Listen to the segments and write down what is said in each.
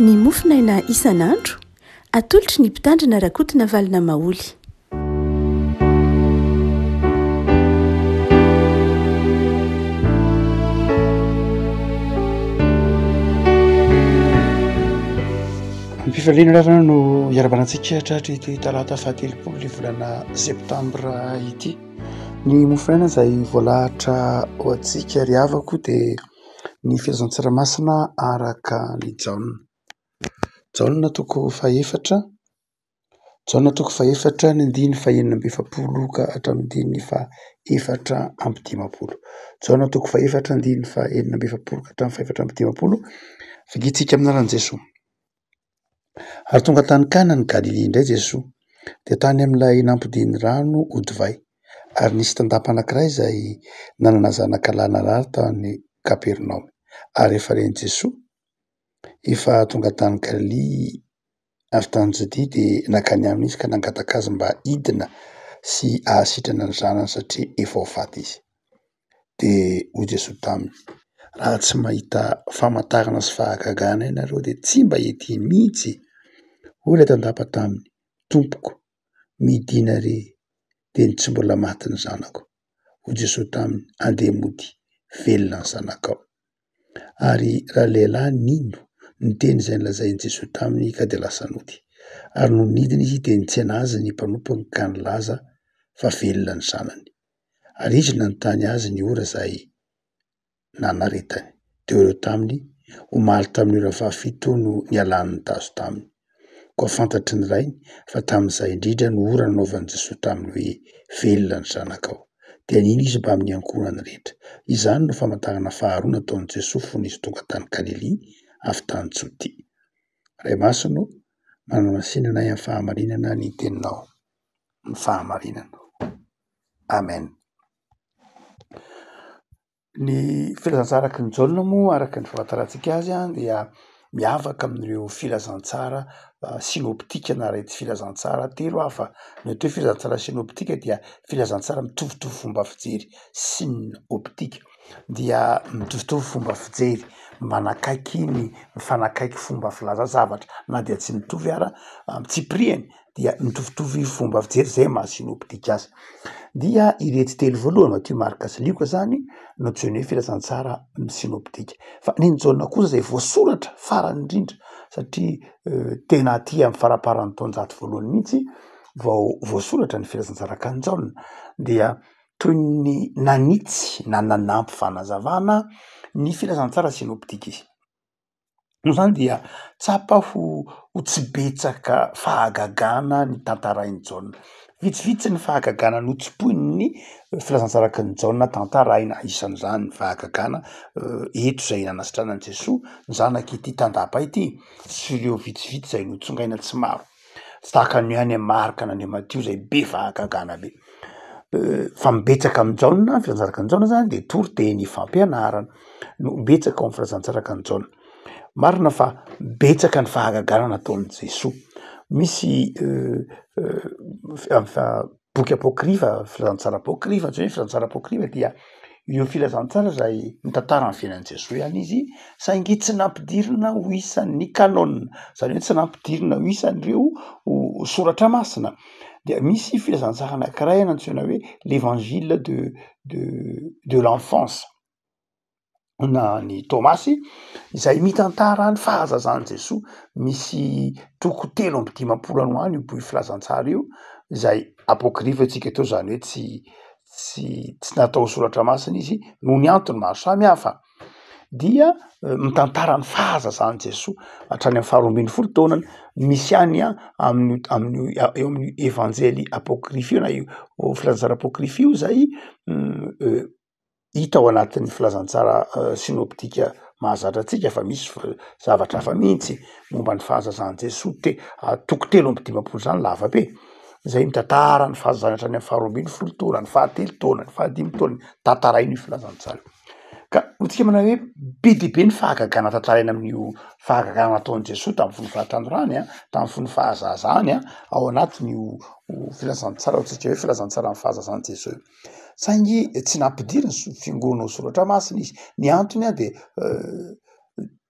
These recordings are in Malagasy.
Ny mofonaina isan'andro, atolotry ny Mpitandrina Rakotonavalona Maholy. Am-pifaliana ravana no iarahabana antsika tratry ity talata fahatelopolo ny volana septambra ity. Ny mofonaina izay voalahatra ho antsika ry havako dia ny filazantsara masina araka an'i Jaona. Jaona toko fahefatra, Jaona toko fahefatra ny andininy fahenina amby efapolo ka hatramin'ny andininy faha 54. Jaona toko fahefatra andininy fahenina amby efapolo ka hatramin'ny fahefatra amby dimampolo. Vakintsika amin'ny anaran'i Jesoa. Ary tonga tany Kana ny Galilia indray Jesoa, dia tany amin'ilay nampodiany rano ho divay. Ary nisy tandapa anankiray izay nanana zanaka lahy narary tany Kapernaomy. Ary rehefa ren'i Jesoa efa tonga tany Galilia avy tany Jodia dia nankany aminy izy ka nangataka azy mba hidina sy hahasitrana ny zanany satria efa ho faty izy. Dia hoy Jesoa taminy, raha tsy mahita famantarana sy fahagagana ianareo dia tsy mba ety mihitsy. Hoy ilay tandapa taminy, Tompoko, midina re, dia ny tsy mbola maty ny zanako. Hoy Jesoa taminy, andeha mody, velona ny zanakao. Ary ralehilahy nino ny teny izay nolazain'i Jesoa taminy ka dia lasa nody. Ary nony nidina izy dia nitsena azy ny mpanompony ka nilaza fa velona ny zanany. Ary izy nanontany azy ny ora izay nanaretany. Dia hoy ireo taminy, Omaly tamin'ny ora fahafito no nialan'ny tazo taminy. Koa fantatry ny rainy fa tamin'izay indrindra no ora nanaovan'i Jesoa taminy hoe, Velona ny zanakao. Dia nino izy mbamin'ny ankohonany rehetra. Izany no famantarana faharoa nataon'i Jesoa fony izy tonga tany Galilia avy tany Jodia. Ray Masina ô, manamasinana anay amin'ny fahamarinana ny teninao, ny fahamarinana. Amen. Ny filazantsara araky ny Jaona moa araka ny fahafantarantsika azy dia miavaka amin'ireo filazantsara sinôptika na ireto filazantsara telo hafa. Ny atao hoe filazantsara sinôptika dia filazantsara mitovitovy fomba fijery, sinôptika dia mitovitovy fomba fijery, manakaiky ny mifanakaiky fomba filaza zavatra na dia tsy mitovy ara amin'ny tsipiriany dia mitovitovy fomba fijery zay maha sinoptika azy. Dia iretsy telo voalohany Matio, Marka sy Lioka zany no antsoina hoe filazantsara sinoptika. Fa ny an'i Jaona kosa zay voasoratra farany indrindra satria tena aty amin'ny faramparan'ny taonjato voalohany mihitsy vao voasoratra ny filazantsara araka an'i Jaona dia toy ny nanitsy na nanampy fanazavana ny filazantsara sinoptika izy. Noho izany dia tsapa ho ho tsy betsaka fahagagana ny tantarain'i Jaona. Vitsivitsy ny fahagagana notsimpoin'ny filazantsaraky ny Jaona tantaraina, isan'izany ny fahagagana eto izay nanasitranan'i Jesoa ny zanak'ity tandapa ity sy ireo vitsivitsy izay notsongaina tsy maro. Tsy tahaka ny any amin'i Marka na ny Matio izay be fahagagana be. Fa ny betsaka amin'i Jaona, filazantsaraka an'i Jaona zany de toriteny, fampianarana no betsaka ao amin'ny filazantsaraka an'i Jaona. Marina fa betsaka ny fahagagana nataon'i Jesoa. Misy Boky apôkrifa, filazantsara apôkrifa, antsoina hoe filazantsara apôkrifa dia ireo filazantsara izay mitantara ny fiainan'i Jesoa ihany izy saingy tsy nampidirina ho isan'ny kanôna, izany hoe tsy nampidirina ho isan'ireo soratra masina. Dia misy filazantsara anankiray nantsoina hoe l'evangile de de de l'enfance. na ny Tomasy izay mitantara ny fahazazan'i Jesoa. Misy toko 53 any ho any io boky filazantsara io izay apôkrifa isika teo izany hoe tsy tsy tsy natao soratra masina izy noho ny antony maro samy hafa dia mitantara ny fahazazan'i Jesoa hatrany amin'ny faharoa ambin'ny folo taonany. Misy ihany an amin'io amin'io eo amin'io evanjely apôkrifa io na io filazantsara apôkrifa io izay hita ao anatin'ny filazantsara sinoptika mahazatra antsika fa misy zavatra hafa mihitsy momba ny fahazazan'i Jesoa te toko 53 zany lava be zay mitantara ny fahazazany hatrany amin'ny faharoa ambin'ny folo taona, ny fahatelo taona, ny fahadimy taona, tantarain'io filazantsara io. Ka hoy tsika manao hoe be dia be ny fahagagana tantaraina amin'io fahagagana nataon'i Jesoa tamin'ny fony fahatanorany an, tamin'ny fony fahazazany an, ao anatin'io filazantsara antsika hoe filazantsaran'ny fahazazan'i Jesoa io. Saingy tsy nampidiriny fiangonana ho soratra masina izy. Ny antony dia.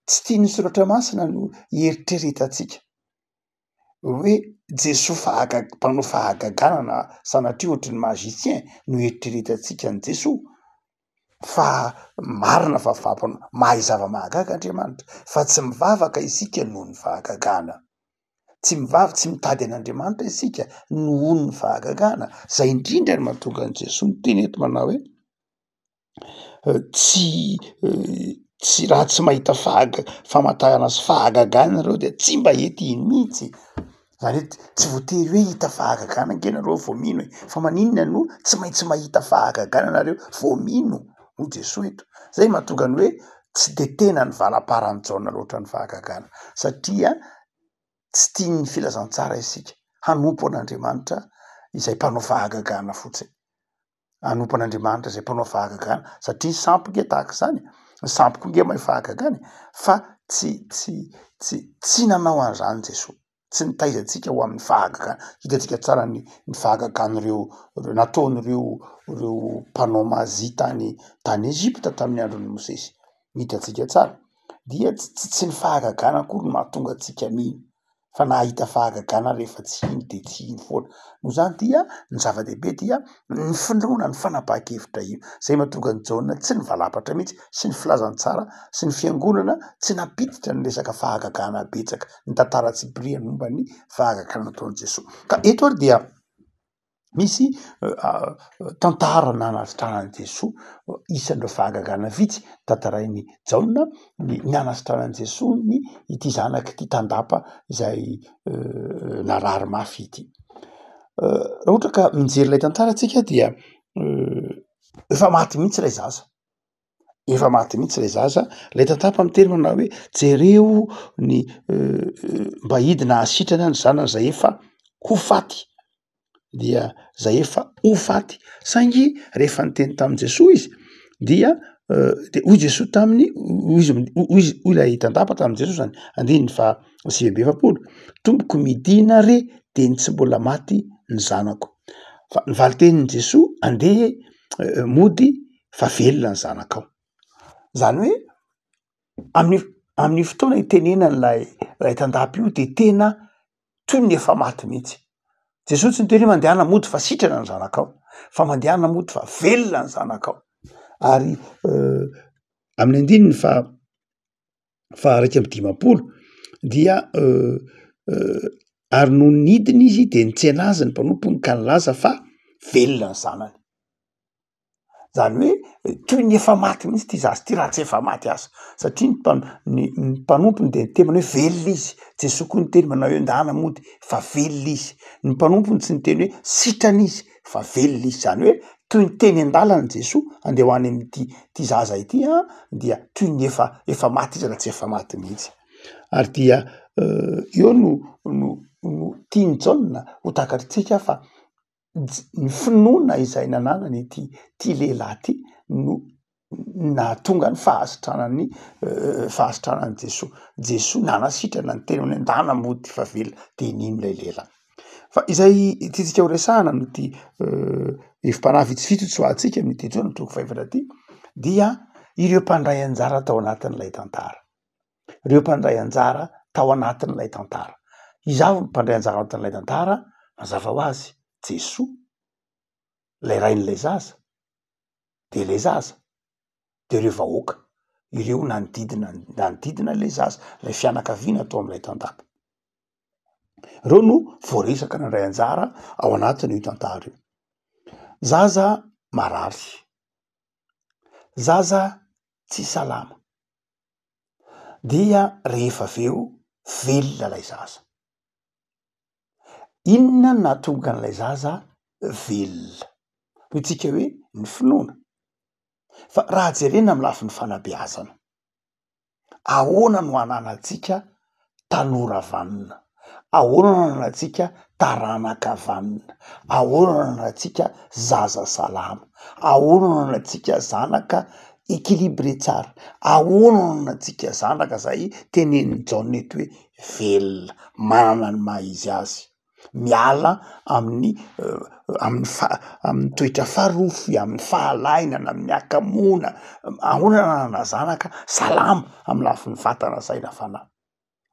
Tsy tian'ny soratra masina no hieritreretantsika hoe Jesoa fahaga- mpanao fahagagana na sanatria ohatry ny magicien no hieritreretantsika an'i Jesoa fa marina fa fampa- mahay zava-mahagaga Andriamanitra fa tsy mivavaka isika noho ny fahagagana. Tsy mivavy, tsy mitady an'Andriamanitra isika nohon'ny fahagagana. Zay indrindra no mahatonga an'i Jesoa miteny eto manao hoe tsy tsy raha tsy mahita fahaga- famantarana sy fahagagana nareo de tsy mba hety hino mihitsy, zany hoe tsy voatery hoe hahita fahagagana ange nareo vao mino e, fa maninona no tsy maintsy mahita fahagagana nareo vao mino hoy Jesoa eto, zay mahatonga ny hoe tsy de tena nivalaparan'i Jaona loatra ny fahagagana satria tsy tian'ny filazantsara isika hanompo an'Andriamanitra izay mpanao fahagagana fotsiny. Hanompo an'Andriamanitra izay mpanao fahagagana satria ny sampy nge tahaka izany e, ny sampy koa nge mahay fahagagana e, fa tsy tsy tsy tsy nanao an'izany Jesoa, tsy nitaiza antsika ho amin'ny fahagagana, hitantsika tsara ny ny fahagagan'ireo ireo nataon'ireo ireo mpanao mazia tany tany Egypta tamin'ny andron'i Mosesy, hitantsika tsara, dia tsy tsy tsy ny fahagagana akory no mahatonga antsika mino. fa na hahita fahagagana rehefa tsy hino de tsy hino foana, noho izany dia ny zava-dehibe dia ny finoana, ny fanapahan-kevitra io, zay mahatonga an'i Jaona tsy nivalapatra mihitsy sy ny filazantsara sy ny fiangonana tsy nampiditra ny resaka fahagagana betsaka, ny tantara antsipiriany momba ny fahagagana nataon'i Jesoa, ka eto ary dia. Misy tantara nanasitranan'i Jesoa, isan'ireo fahagagana vitsy tantarain'i Jaona ny nanasitranan'i Jesoa ny ity zanak'ity tandapa izay narary mafy ity. Raha ohatra ka mijery ilay tantara tsika dia efa maty mihitsy ilay zaza, efa maty mihitsy ilay zaza, ilay tantapa miteny manao hoe jereo ny mba hidina hahasitrana ny zanany zay efa ho faty. dia zay efa ho faty, saingy rehefa niteny tamin'i Jesoa izy dia de hoy Jesoa taminy hoy izy hoy izy hoy ilay tandapa tamin'i Jesoa zany andininy faha 49, tompoko midina re de ny tsy mbola maty ny zanako, fa ny valin-tenin'i Jesoa andeha mody fa velona ny zanakao, zany hoe amin'ny amin'ny fotoana itenenan'ilay ray tandapa io de tena toy ny efa maty mihitsy. Jesosy tsy niteny hoe mandehana mody fa sitrana ny zanakao, fa mandehana mody fa velona ny zanakao. Ary amin'ny andininy faha faha 51 dia ary nony nidina izy de nitsena azy ny mpanompony ka nilaza fa velona ny zanany. Zany hoe toy ny efa maty mihitsy ity zaza ity raha tsy efa maty aza, satria ny mpan- ny ny mpanompony de niteny manao hoe velona izy, Jesoa koa niteny manao hoe ndana mody fa velona izy, ny mpanompony tsy niteny hoe sitrana izy fa velona izy, zany hoe toy ny teny an-dalana Jesoa andeha ho any amin'ity ty zaza ity an, dia toy ny efa efa maty izy raha tsy efa maty mihitsy, ary dia eo no no no tian'i Jaona ho takatritsika fa ny finoana izay nananany ity ity lehilahy ity no nahatonga ny fahasitranan'ny fahasitranan'i Jesoa. Jesoa nanasitrana ny tenany hoe ndana mody fa velona de nino ilay lehilahy. Fa izay tiantsika ho resahana amin'ity hevi-panahy vitsivitsy ho tsoahantsika amin'ity Jaona toko fahefatra ity dia ireo mpandray anjara tao anatin'ilay tantara. Ireo mpandray anjara tao anatin'ilay tantara. Iza avy ny mpandray anjara ao anatin'ilay tantara? Mazava ho azy, Jesoa, ilay rain'ilay zaza, de ilay zaza, de ireo vahoaka, ireo nanodidina nanodidina ilay zaza, ilay fianakaviana tao amin'ilay tantara. Ireo no voaresaka nandray anjara ao anatin'io tantara io. Zaza marary, zaza tsy salama. Dia rehefa avy eo velona ilay zaza. Inona no nahatonga an'ilay zaza velona? Hoy tsika hoe ny finoana. Fa raha jerena amin'ny lafiny fanabeazana, ahoana no ananantsika tanora vanona? Ahoana no ananantsika taranaka vanona? Ahoana no ananantsika zaza salama? Ahoana no ananantsika zanaka equilibré tsara? Ahoana no ananantsika zanaka zay tenenin'i Jaona eto hoe velona, manana ny maha izy azy? Miala amin'ny amin'ny fa- amin'ny toetra farofy, amin'ny fahalainana, amin'ny hakamoana, ahoana ananana zanaka salama amy lafiny vatana, saina, fanahy?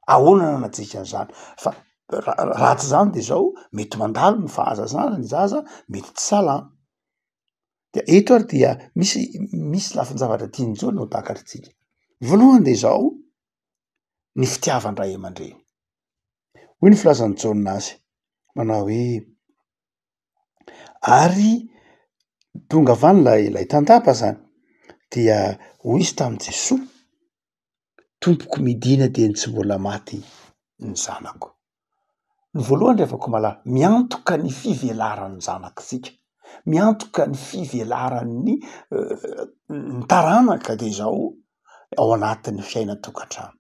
Ahoana ananantsika an'izany? Fa raha tsy zany de zao mety mandalo ny fahazazana ny zaza mety tsy salama. De eto ary dia misy misy lafin-javatra tian'i Jaona ho takatritsika. Voalohany de zao, ny fitiavan-dray aman-dreny. Hoy ny filazan'i Jaona azy, manao hoe ary tonga avy any lay ilay tandapa zany, dia hoy izy tamin'i Jesoa, Tompoko midina dieny tsy mbola maty ny zanako. Ny voalohany ry havako malala, miantoka ny fivelaran'ny zanakitsika, miantoka ny fivelaran'ny ny taranaka de izao ao anatin'ny fiainan-tokantrano.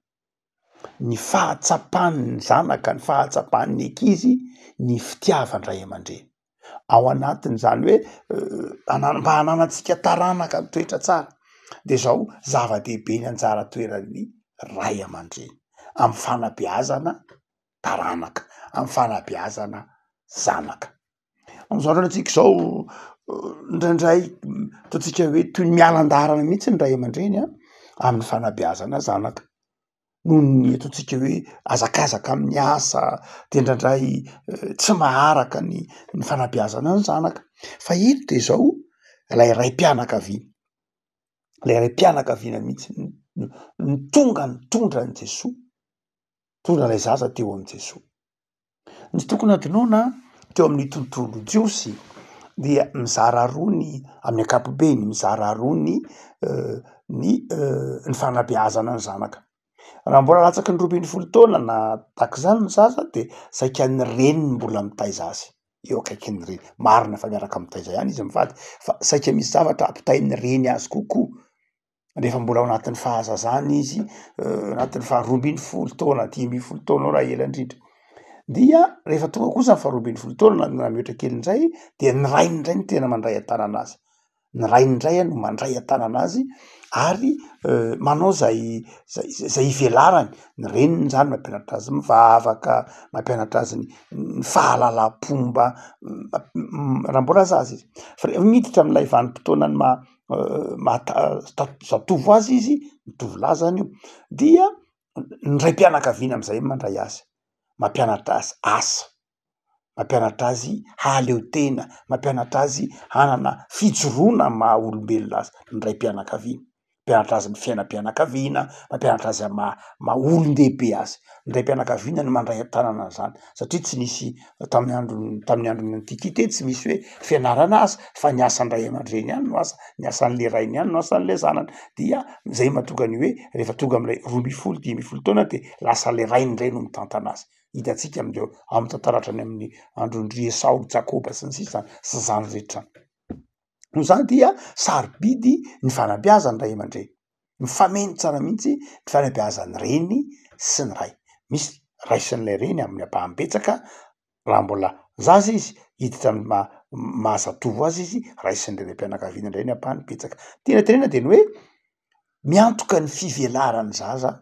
Ny fahatsapan'ny zanaka, ny fahatsapan'ny ankizy ny fitiavan-dray aman-dreny. Ao anatin'izany hoe mba hananantsika taranaka mitoetra tsara de zao zava-dehibe ny anjara toeran'ny ray aman-dreny amy fanabeazana taranaka, amy fanabeazana zanaka. Am'zao andro iainantsika zao indraindray ataontsika hoe toy ny miala an-daharana mihitsy ny ray aman-dreny an, amin'ny fanabeazana zanaka. Noho ny ataontsika hoe hazakazaka amin'ny asa, de indraindray tsy maharaka ny ny fanabeazana ny zanaka. Fa eto de zao, lay raim-pianakaviana, lay raim-pianakaviana mihitsy no no tonga nitondra an'i Jesoa, nitondra ilay zaza teo amin'i Jesoa. Ny tsy tokony hadinoina teo amin'ny tontolo jiosy dia mizara roa ny amin'ny ankapobeny mizara roa ny ny ny fanabeazana ny zanaka. Raha mbola latsaky ny 12 taona na tahak'izany ny zaza de saika ny reniny mbola mitaiza azy, eo akaikin'ny reny. Marina fa miaraka mitaiza ihany izy mivady fa saika misy zavatra ampitain'ny reny azy kokoa. rehefa mbola ao anatin'ny fahazazana izy, anatin'ny faha 12 taona, 15 taona eo raha ela indrindra, dia rehefa tonga kosa ny faha 12 taona na mihoatra kely indray de ny rainy indray no tena mandray an-tanana azy, ny rainy indray no mandray an-tanana azy ary manao zay zay zay ivelarany, ny reniny zany mampianatra azy mivavaka, mampianatra azy ny ny fahalalam-pomba raha mbola zaza izy, fa rehefa miditra am'ilay vanim-potoanan'ny maha maha zatovo azy izy, ny tovolahy zany io, dia ny raim-pianakaviana am'zay mandray azy, mampianatra azy asa, mampianatra azy hahaleo tena, mampianatra azy hanana fijoroana amy maha olombelona azy, ny raim-pianakaviana. Mampianatra azy ny fiainam-pianakaviana, mampianatra azy amy maha maha olon-dehibe azy. Ny raim-pianakaviana no mandray an-tanana an'izany satria tsy nisy tamin'ny andron'ny tamin'ny andron'ny antiquité tsy misy hoe fianarana asa fa ny asan-dray aman-dreny ihany no asa, ny asan'le rainy ihany no asan'le zanany. Dia zay mahatonga ny hoe rehefa tonga am'lay 12, 15 taona de lasa le rainy ndray no mitantana azy. Hitantsika am'ireo amin'ny tantara hatrany amin'ny andron-dry Esao, Jakoba sy ny sisa sy zany rehetra zany. Noho izany dia sarobidy ny fanabeazan'ny ray aman-dreny, mifameno tsara mihitsy ny fanabeazan'ny reny sy ny ray. Misy raisin'ilay reny amin'ny ampahany betsaka raha mbola zaza izy, hiditra amin'ny maha maha zatovo azy izy, raisin'ny renim-pianakaviana indray ny ampahany betsaka. Tiana tenenina de ny hoe miantoka ny fivelaran'ny zaza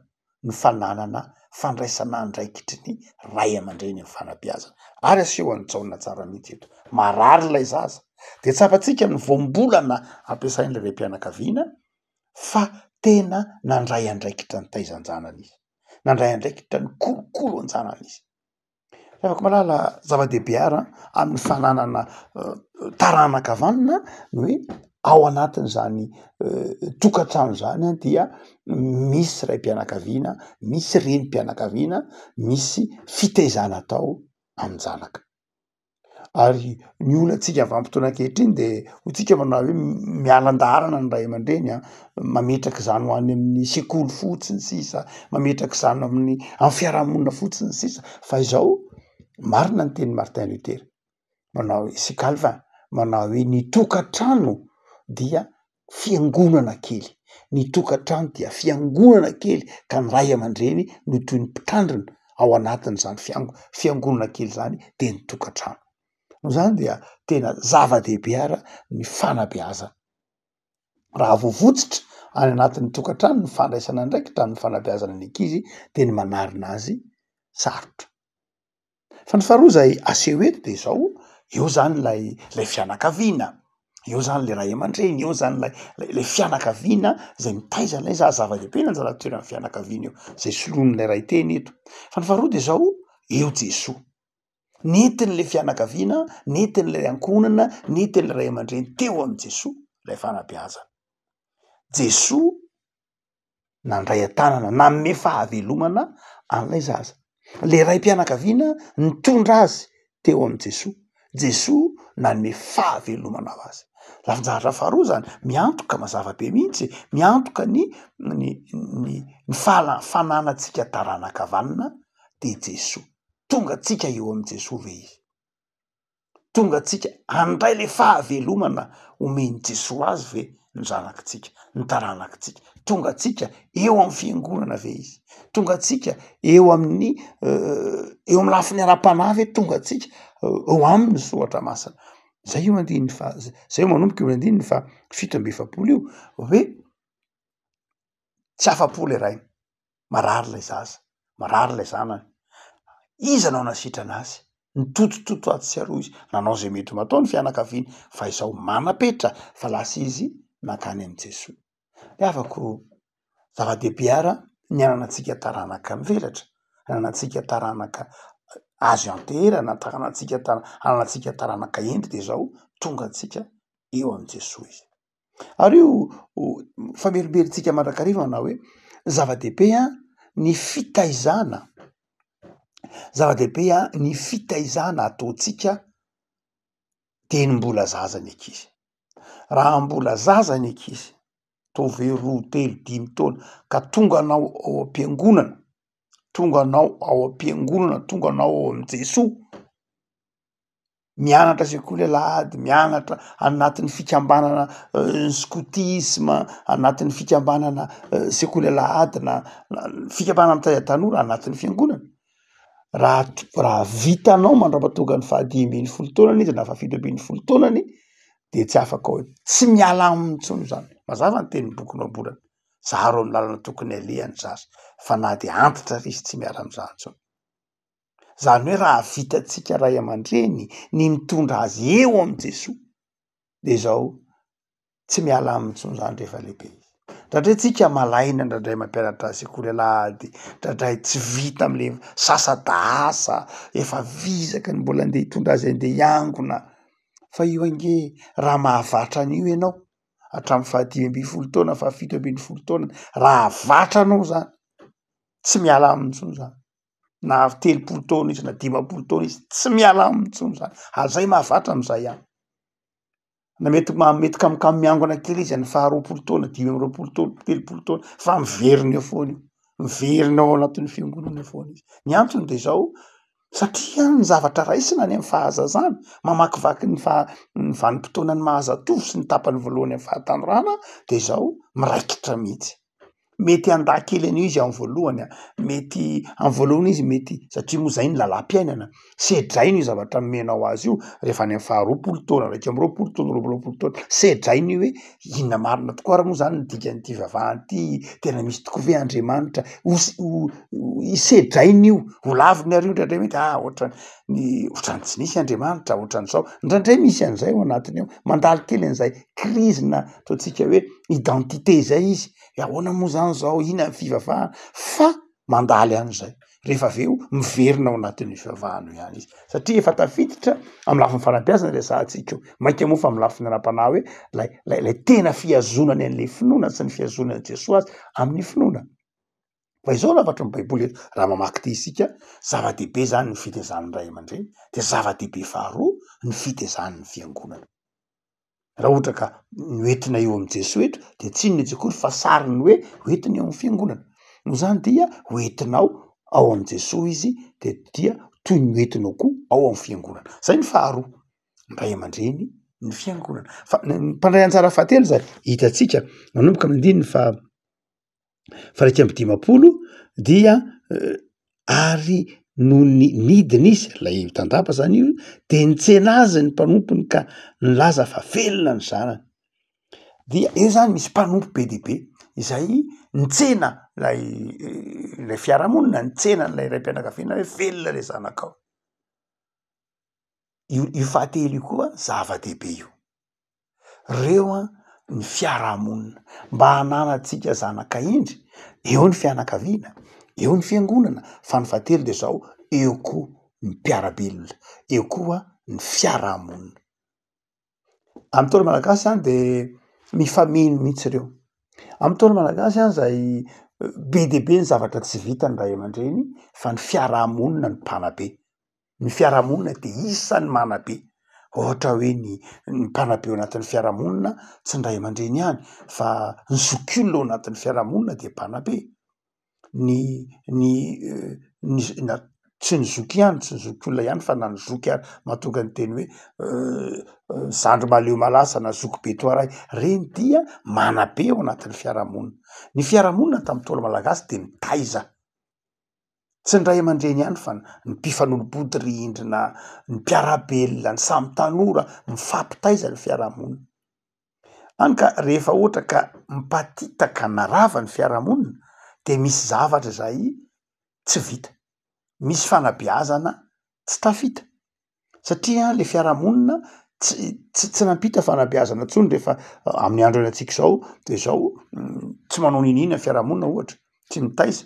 ny fananana fandraisana andraikitry ny ray aman-dreny amin'ny fanabeazana. Ary asehon'i Jaona tsara mihitsy eto, marary ilay zaza, de tsapantsika ny voambolana ampiasain'ilay raim-pianakaviana fa tena nandray andraikitra nitaiza an-janany izy, nandray andraikitra nikolokolo an-janany izy. Ry havako malala, zava-dehibe ara amin'ny fananana taranaka vanona ny hoe ao anatin'izany tokantrano zany an dia misy raim-pianakaviana, misy renim-pianakaviana, misy fitaizana atao amin-janaka. Ary ny olantsika vanim-potoana ankehitriny de hoy tsika manao hoe miala an-daharana ny ray aman-dreny an, mametraka izany ho any amin'ny sekoly fotsiny sisa, mametraka izany amin'ny amin'ny fiarahamonina fotsiny sisa, fa izao marina ny tenin'i Martin Luther manao hoe sy Calvin manao hoe ny tokantrano dia fiangonana kely, ny tokantrano dia fiangonana kely ka ny ray aman-dreny no toy ny mpitandrina ao anatin'izany fiango- fiangonana kely zany de ny tokantrano. Noho izany dia tena zava-dehibe ara ny fanabeazana. Raha vao votsotra any anatin'ny tokantrano ny fandraisana andraikitra amin'ny fanabeazana ny ankizy de ny manarina azy sarotra. Fa ny faharoa izay aseho eto de izao, eo zany ilay ilay fianakaviana, eo zany le ray aman-dreny, eo zany lay lay fianakaviana zay mitaiza an'ilay zaza, zava-dehibe ny anjara toeran'ny fianakaviana eo, zay soloin'ilay ray teny eto. Fa ny faharoa de zao, eo Jesoa, nentin'le fianakaviana, nentin'ilay ankohonana, nentin'ilay ray aman-dreny teo amin'i Jesoa lay fanabeazana. Jesoa nandray an-tanana, nanome fahavelomana an'ilay zaza. Le raim-pianakaviana nitondra azy teo amin'i Jesoa, Jesoa nanome fahavelomana ho azy. Lafin-javatra faharoa zany, miantoka mazava be mihitsy, miantoka ny ny ny ny fahala- fananantsika taranaka vanona de Jesoa. Tonga antsika eo amin'i Jesoa ve izy? Tonga antsika handray le fahavelomana omen'i Jesoa azy ve ny zanakitsika, ny taranakitsika? Tonga antsika eo amin'ny fiangonana ve izy? Tonga antsika eo amin'ny eo amin'ny lafiny ara-panahy ve tonga antsika eo aminy ny soratra masina? Zay io andininy faha, zay io manomboka io andininy faha 47 io hoe tsy afa-po le rainy. Marary ilay zaza, marary ilay zanany. Iza no hanasitrana azy? Nitotototo atsy sy aroa izy, nanao izay mety ho natao ny fianakaviany, fa izao manam-petra fa lasa izy nankany amin'i Jesoa. Ry havako, zava-dehibe ara ny hananantsika taranaka mivelatra, hananantsika taranaka azo ianteherana, taranantsika tara- hananantsika taranaka hendry dia izao tonga antsika eo amin'i Jesoa izy. Ary io famerimberentsika mandrakariva manao hoe zava-dehibe an ny fitaizana, zava-dehibe an ny fitaizana ataontsika dieny mbola zaza ny ankizy. Raha mbola zaza ny ankizy, ataovy hoe roa, telo, dimy taona ka tonga anao ao am-piangonana, tonga anao ao am-piangonana, tonga anao ao amin'i Jesoa, mianatra sekoly alahady, mianatra anatin'ny fikambanana skotisma, anatin'ny fikambanana sekoly alahady na fikambanana mitaiza tanora anatin'ny fiangonana, raha t- raha vitanao mandrapatonga ny fahadimy ambin'ny folo taonany izy na fahafito ambin'ny folo taonany de tsy afaka ao, tsy miala aminy intsony zany, mazava ny tenin'ny bokin'ny ohabolana, zaro amin'ny lalana tokony aleha ny zaza fa na de antitra ary izy tsy miala am'zany intsony. Zany hoe raha vitantsika ray aman-dreny ny mitondra azy eo amin'i Jesoa de zao tsy miala aminy intsony zany rehefa lehibe izy. Ndraindray tsika malaina, ndraindray mampianatra azy sekoly alahady, ndraindray tsy vita amle sasa-dahasa, efa vizaka ny mbola andeha hitondra azy andeha hiangona, fa io ange raha mahavatra an'io ianao hatramin'ny fahadimy ambin'ny folo taona, fahafito ambin'ny folo taona, raha vatra anao zany tsy miala aminy intsony zany. na 30 taona izy na 50 taona izy tsy miala aminy intsony zany, ary zay mahavatra am'zay ihany, na mety ma- mety kamokamo miangona kely izy any faha 20 taona, 25 taona, 30 taona fa miverina eo foana io, miverina ao anatin'ny fiangonana eo foana izy, ny antony de zao satria ny zavatra raisina any amy fahazazana mamakivaky ny faha- ny vanim-potoanan'ny mahazatovo sy ny tapany voalohany amy fahatanorana de zao miraikitra mihitsy. Mety handà kely an'io izy amin'ny voalohany a, mety amin'ny voalohany izy mety satria moa zay ny lalam-piainana, sedrainy io zavatra nomenao azy io rehefa any amin'ny faha 20 taona, 21 taona, 22 taona, sedrainy io hoe inona marina tokoa ary moa zany ny dikan'ity fivavahana ity, tena misy tokoa ve Andriamanitra, ho s- ho sedrainy io, ho laviny ary io indraindray mety ah ohatrany ny ohatrany tsy nisy Andriamanitra, ohatran'izao, indraindray misy an'izay ao anatiny ao, mandalo kely an'izay krizy na ataontsika hoe identité zay izy, de ahoana moa zany zao, inona ny fivavahana, fa mandalo ihany zay, rehefa avy eo miverina ao anatin'io fivavahana io ihany izy, satria efa tafiditra amy lafiny fanabeazana resahantsika io, mainka moa fa amy lafiny ara-panahy hoe lay lay lay tena fihazonany an'le finoana sy ny fihazonan'i Jesoa azy amin'ny finoana. Fa izao no hafatry ny baiboly eto, raha mamaky ity isika, zava-dehibe zany ny fitezan'ny ray aman-dreny, de zava-dehibe faharoa ny fitezan'ny fiangonana. Raha ohatra ka ny hoentina eo amin'i Jesoa eto de tsy inona izy akory fa sariny hoe hoentina eo amin'ny fiangonana. Noho izany dia hoentinao ao amin'i Jesoa izy de dia toy ny hoentinao koa ao amin'ny fiangonana. Zay ny faharoa, ny ray aman-dreny, ny fiangonana. Fa ny mpandray anjara fahatelo zay hitantsika manomboka amin'ny andininy faha faha-51 dia ary nony nidina izy, ilay tandapa zany io, de nitsena azy ny mpanompony ka nilaza fa velona ny zanany. Dia eo zany misy mpanompo be dia be izay nitsena ilay ilay fiarahamonina, nitsena an'ilay raim-pianakaviana hoe velona le zanakao. Io io fahatelo io koa zava-dehibe io. Reo an ny fiarahamonina, mba hananantsika zanaka hendry, eo ny fianakaviana, eo ny fiangonana, fa ny fahatelo de zao, eo koa ny mpiara-belona, eo koa ny fiarahamonina. Amin'ny ntaolo malagasy zany de mifameno mihitsy ireo. Amin'ny ntaolo malagasy an zay be dia be ny zavatra tsy vitan'ny ray aman-dreny fa ny fiarahamonina no mpanabe. Ny fiarahamonina de isan'ny manabe. Ohatra hoe ny ny mpanabe ao anatin'ny fiarahamonina tsy ny ray aman-dreny ihany fa ny zokiolona ao anatin'ny fiarahamonina de mpanabe. Ny ny ny na tsy ny zoky ihany, tsy ny zokiolona ihany fa na ny zoky ary mahatonga ny teny hoe zandry mahaleo malasa na zoky be toa ray, reny dia manabe ao anatin'ny fiarahamonina. Ny fiarahamonina tamin'ny ntaolo malagasy de mitaiza, tsy ny ray aman-dreny ihany fa ny mpifanolo-body rindrina, ny mpiara-belona, ny samy tanora, mifampitaiza ny fiarahamonina. Hany ka rehefa ohatra ka mipatitaka na rava ny fiarahamonina de misy zavatra izay tsy vita, misy fanabeazana tsy tafita satria le fiarahamonina tsy tsy tsy nampita fanabeazana intsony rehefa amin'ny andro iainantsika izao de zao tsy manao n'inon'inona ny fiarahamonina ohatra, tsy mitaiza.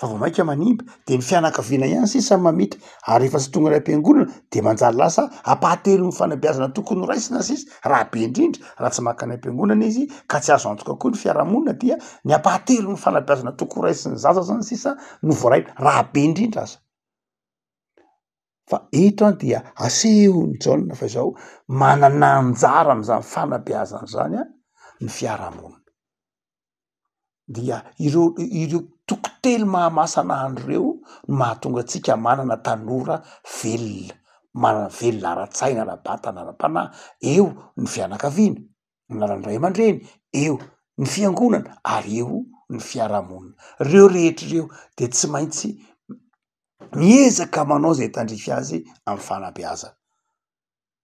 fa vao mainka manimba, de ny fianakaviana ihany sisa no mamita, ary rehefa tsy tonga any am-piangonana de manjary lasa ampahatelon'ny fanabeazana tokony ho raisina sisa, raha be indrindra raha tsy mankany am-piangonana izy ka tsy azo antoka koa ny fiarahamonina dia ny ampahatelon'ny fanabeazana tokony ho raisin'ny zaza zany sisa no voarainy raha be indrindra aza. Fa eto an dia asehon'i Jaona fa izao manana anjara am'zany fanabeazana zany an ny fiarahamonina. dia ireo ireo toko telo mahamasana andro ireo no mahatonga antsika manana tanora velona, manana velona ara-tsaina, ara-batana, ara-panahy, eo ny fianakaviana, ny lalan'ny ray aman-dreny, eo ny fiangonana ary eo ny fiarahamonina. Reo rehetra ireo de tsy maintsy miezaka manao zay tandrify azy amin'ny fanabeazana.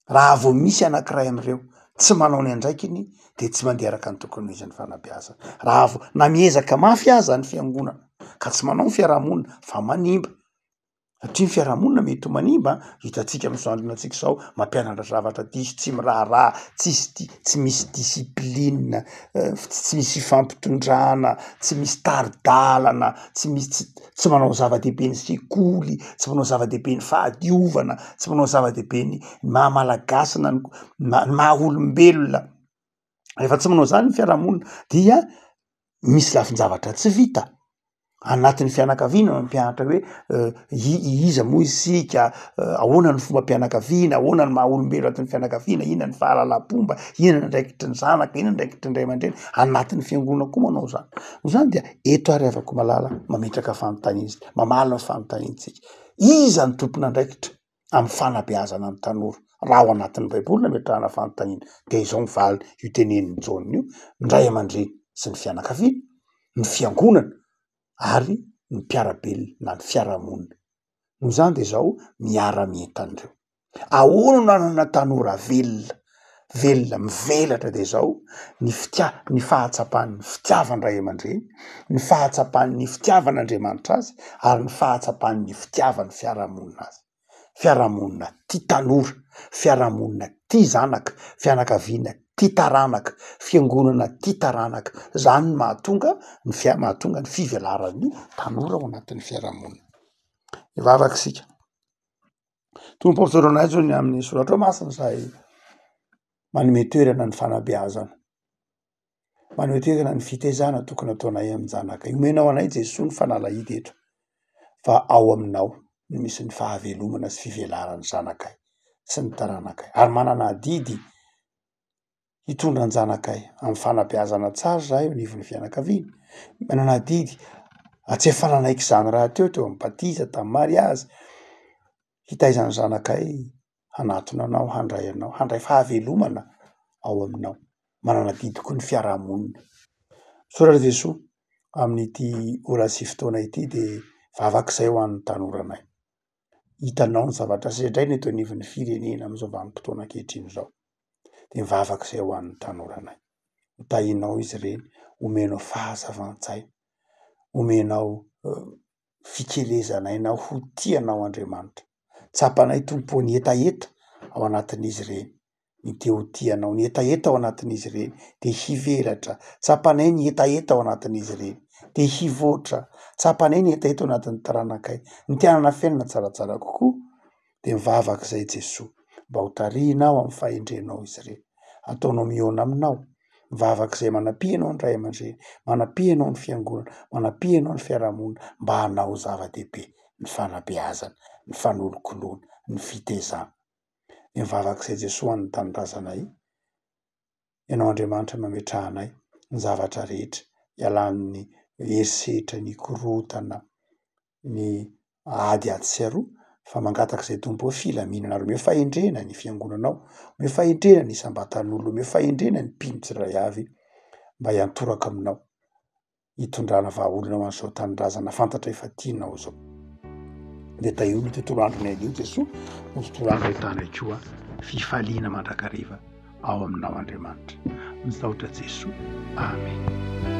Raha vao misy anankiray amin'ireo tsy manao ny andraikiny de tsy mandeha araka ny tokony ho izy ny fanabeazana. Raha vao na miezaka mafy aza ny fiangonana ka tsy manao ny fiarahamonina fa manimba, satria ny fiarahamonina mety ho manimba, hitantsika amin'izao andro iainantsika izao, mampianatra zavatra diso, tsy miraharaha, tsisy di- tsy misy discipline, tsy misy fifampitondrana, tsy misy tari-dalana, tsy misy tsy tsy manao zava-dehibe ny sekoly, tsy manao zava-dehibe ny fahadiovana, tsy manao zava-dehibe ny maha malagasy na ny na ny maha olombelona, rehefa tsy manao zany ny fiarahamonina dia misy lafin-javatra tsy vita, anatin'ny fianakaviana mampianatra hoe iza moa isika, ahoana ny fombam-pianakaviana, ahoana ny maha olombelona anatin'ny fianakaviana, inona ny fahalalam-pomba, inona ny andraikitry ny zanaka, inona ny andraikitry ny ray aman-dreny, anatin'ny fiangonana koa manao zany, noho zany dia eto ary havako malala mametraka fanontaniana izy, mamaly ny fanontaniantsika, iza no tompon'andraikitra amin'ny fanabeazana ny tanora? Raha ao anatin'ny baiboly no ametrahana fanontaniana de izao ny valiny io tenenin'i Jaona io, ny ray aman-dreny sy ny fianakaviana, ny fiangonana ary ny mpiara-belona na ny fiarahamonina. Noho izany de izao miara-mientana ireo. Ahoana no hanana tanora velona, velona mivelatra de zao ny fitia- ny fahatsapan'ny fitiavan'ny ray aman-dreny, ny fahatsapan'ny fitiavan'Andriamanitra azy ary ny fahatsapan'ny fitiavan'ny fiarahamonina azy. Fiarahamonina tia tanora, fiarahamonina tia zanaka, fianakaviana tia taranaka, fiangonana tia taranaka, zany no mahatonga ny fia- mahatonga ny fivelaran'ny tanora ao anatin'ny fiarahamonina. Hivavaka isika. Tompo ô, misaotra anay zao ny amin'ny soratrao masina izay manome toerana ny fanabeazana, manome toerana ny fitaizana tokony ataonay amin-janakay. Omenao anay Jesoa ny fanalahidy eto fa ao aminao no misy ny fahavelomana sy fivelaran'ny zanakay sy ny taranakay ary manana adidy hitondra an-janakay amin'ny fanabeazana tsara izahay eo anivon'ny fianakaviana, manana adidy ary tsy efa nanaiky izany rahateo teo amin'ny batisa, tamin'ny mariazy, hitaiza ny zanakay hanatona anao, handray anao, handray fahavelomana ao aminao, manana adidy koa ny fiarahamonina. Misaotra Jesoa amin'ity ora sy fotoana ity de vavaka izay ho an'ny tanoranay. Hitanao ny zavatra sedraina eto anivon'ny firenena amin'izao vanim-potoana ankehitriny izao. De mivavaka izay ho an'ny tanoranay. Ho tahinao izy ireny, omenao fahazavan-tsaina, omenao fikelezan'aina ho tia anao Andriamanitra. Tsapanay Tompo ô ny hetaheta. ao anatin'izy ireny, ny te ho tia anao, ny hetaheta ao anatin'izy ireny dia hivelatra, tsapanay ny hetaheta ao anatin'izy ireny dia hivoatra, tsapanay ny hetaheta ao anatin'ny taranakay, ny te hanana fiainana tsaratsara kokoa dia mivavaka izay Jesoa mba ho tarihinao amin'ny fahendrenao izy ireny, ataonao mihaona aminao, mivavaka izay manampia anao ny ray aman-dreny, manampia anao ny fiangonana, manampia anao ny fiarahamonina mba hanao zava-dehibe ny fanabeazana, ny fanolokoloana, ny fitezana. Mivavaka izay Jesoa an'ny tanindrazanay, Ianao Andriamanitra mametraha anay ny zavatra rehetra, ialan'ny herisetra, ny korontana, ny ady atsy sy aroa, fa mangataka izay Tompo ô filaminana ary omeo fahendrena ny fiangonanao, omeo fahendrena ny isam-batan'olona, omeo fahendrena ny mpino tsirairay avy mba hiantoraka aminao. hitondrana vahaolana ho an'izao tanindrazana fantatray fa tianao izao. Dia tahio ny tontolo andronay anio Jesoa, ho tontolo andro ahitanay koa fifaliana mandrakariva ao aminao Andriamanitra. Misaotra Jesoa. Amen.